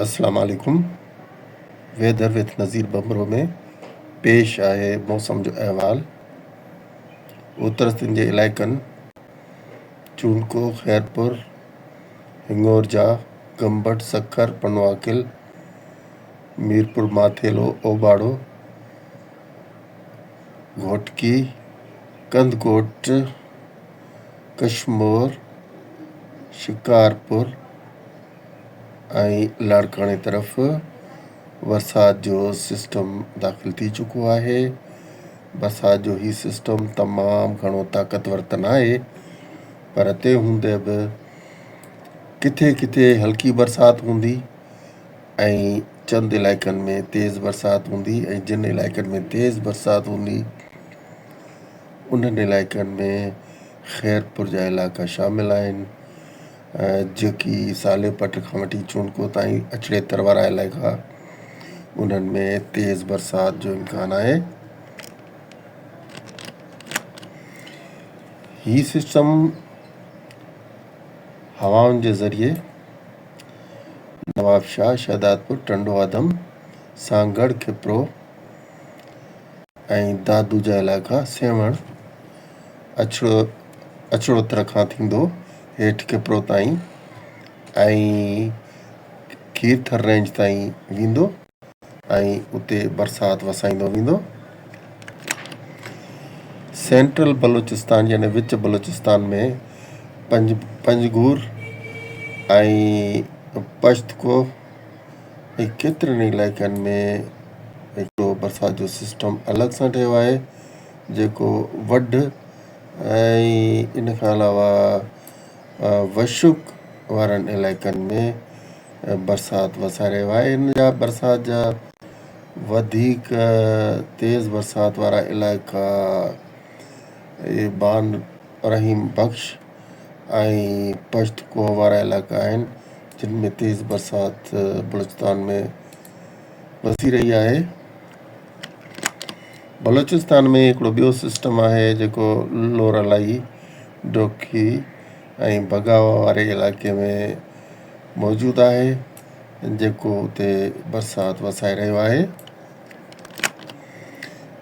اسلام عليڪم weather with نظير ڀنڀرو ۾ پيش آهي موسم جو احوال اتر سنڌ جي علائقن چونڊڪو خيرپور هنڱورجا گمبٽ سکر پنوعاقل ميرپور ماٿيلو اوٻاڙو گهوٽڪي ڪنڌڪوٽ ڪشمور شڪارپور ۽ لاڙڪاڻي طرف برسات جو سسٽم داخل ٿي چڪو آهي. برسات جو هي سسٽم تمام گهڻو طاقتور ته ناهي پر تنهن هوندي به ڪٿي ڪٿي هلڪي برسات هوندي ۽ چند علائقن ۾ تيز برسات هوندي ۽ جن علائقن ۾ تيز برسات هوندي انهن علائقن ۾ خيرپور جا علائقا شامل آهن جيڪي صالح پٽ کان وٺي چونڊڪو تائين اڇڙي تر وارا علائقا انهن ۾ تيز برسات جو امڪان آهي. هي سسٽم هوائن جي ذريعي نوابشاهه، شهدادپور، ٽنڊو آدم، سانگهڙ، کپرو ۽ دادو جا علائقا سيوهڻ، اڇڙو اڇڙوتر کان ٿيندو هيٺ کپرو تائين ۽ کيرٿر رينج تائين ويندو ۽ اتي برسات وسائيندو ويندو. سينٽرل بلوچستان يعني وچ بلوچستان ۾ پنج پنجگور ۽ پشتڪو ۽ ڪيترن ئي علائقن ۾ هڪڙو برسات جو سسٽم الڳ سان ٺهيو آهي جيڪو وڍ ۽ ان کان علاوه وشڪ وارن علائقن ۾ برسات وسائي رهيو آهي ان جا برسات جا وڌيڪ تيز برسات وارا علائقا بان رحيم بخش ۽ پشت ڪوهه وارا علائقا آهن جن ۾ تيز برسات بلوچستان ۾ وسي رهي آهي. بلوچستان ۾ هڪڙو ٻيو سسٽم آهي جيڪو لورالائي، ڊوڪي ۽ بغاوه واري علائقي ۾ موجود آهي جيڪو اتي برسات وسائي رهيو آهي.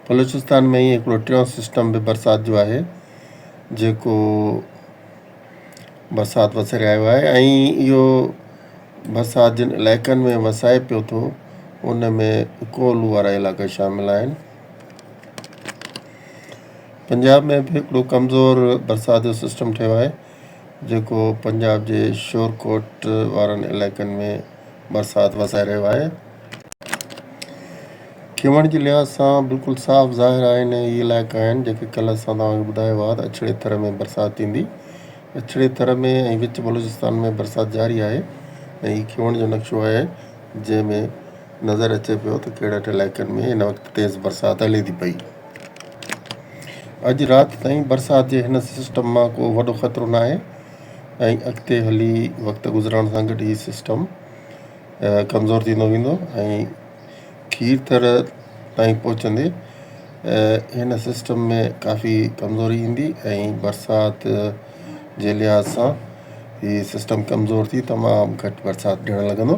بلوچستان ۾ ئي هڪڙو ٽيون سسٽم به برسات جو آهي. جيڪو برسات وسي رهيو آهي ۽ اهو برسات جن علائقن ۾ وسائي پيو ٿو ان ۾ ڪولو وارا علائقا شامل آهن پنجاب ۾ به هڪڙو ڪمزور برسات جو سسٽم ٺهيو آهي جيڪو پنجاب جي شورڪوٽ وارن علائقن ۾ برسات وسائي رهيو آهي کيوڻ جي لحاظ سان بلڪل صاف ظاهر آهن اهي علائقا آهن جيڪي ڪلهه اسان توهان کي ٻڌايو آهي ته اڇڙي ٿر ۾ برسات ٿيندي اڇڙي ٿر ۾ ۽ وچ بلوچستان ۾ برسات جاري آهي ۽ هي کيوڻ جو نقشو آهي جنهن ۾ نظر اچي پيو ته ڪهڙن علائقن ۾ هن وقت تيز برسات هلي ٿي پئي اڄ رات تائين برسات جي هن سسٽم مان ڪو وڏو خطرو ناهي ۽ اڳتي هلي وقت گذرڻ سان گڏ هي سسٽم ڪمزور ٿيندو ويندو ۽ کير ٿر تائين پهچندي هن سسٽم ۾ ڪافي ڪمزوري ايندي ۽ برسات جي لحاظ سان هي سسٽم ڪمزور ٿي تمام گهٽ برسات ڏيڻ لڳندو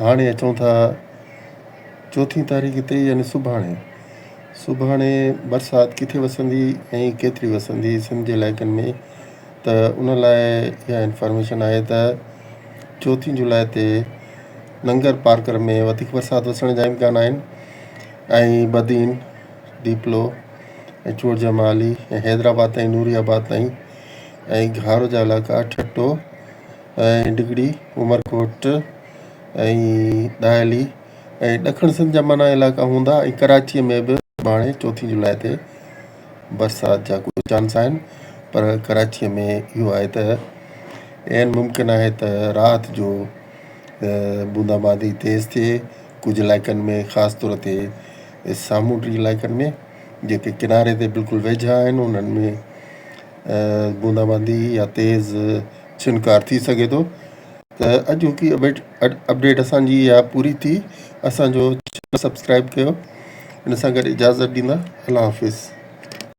هاڻي اچون ٿا چوٿين تاريخ تي يعني سڀاڻي سڀاڻي برسات ڪٿي وسندي ۽ ڪيتري وسندي سنڌ جي علائقن ۾ ته ان لاء اها انفارميشن آهي ته چوٿين جولاء تي ننگر پارڪر ۾ وڌيڪ برسات وسڻ جا امڪان آهن ۽ بدين ڏيپلو ۽ چوڙ جمالي ۽ حيدرآباد تائين نوري آباد تائين ۽ گهارو جا علائقا ٺٽو ۽ ڊگهڙي عمرڪوٽ ۽ ڏاهلي ۽ ڏکڻ سنڌ جا معنيٰ علائقا هوندا ۽ ڪراچيء ۾ به سڀاڻي چوٿين جولاء تي برسات جا ڪجهه چانس آهن پر ڪراچيء ۾ اهو آهي ته عين ممڪن آهي ته رات جو بوندا باندي تيز ٿئي ڪجهه علائقن ۾ خاص طور تي سامونڊي علائقن ۾ جيڪي ڪناري تي بلڪل ويجها آهن انهن ۾ بوندا باندي يا تيز ڇنڪار ٿي سگهي ٿو ته اڄوڪي اپڊيٽ اسان جي اها پوري ٿي اسان جو چينل سبسڪرائب ڪيو ان سان گڏ اجازت ڏيندا الله حافظ.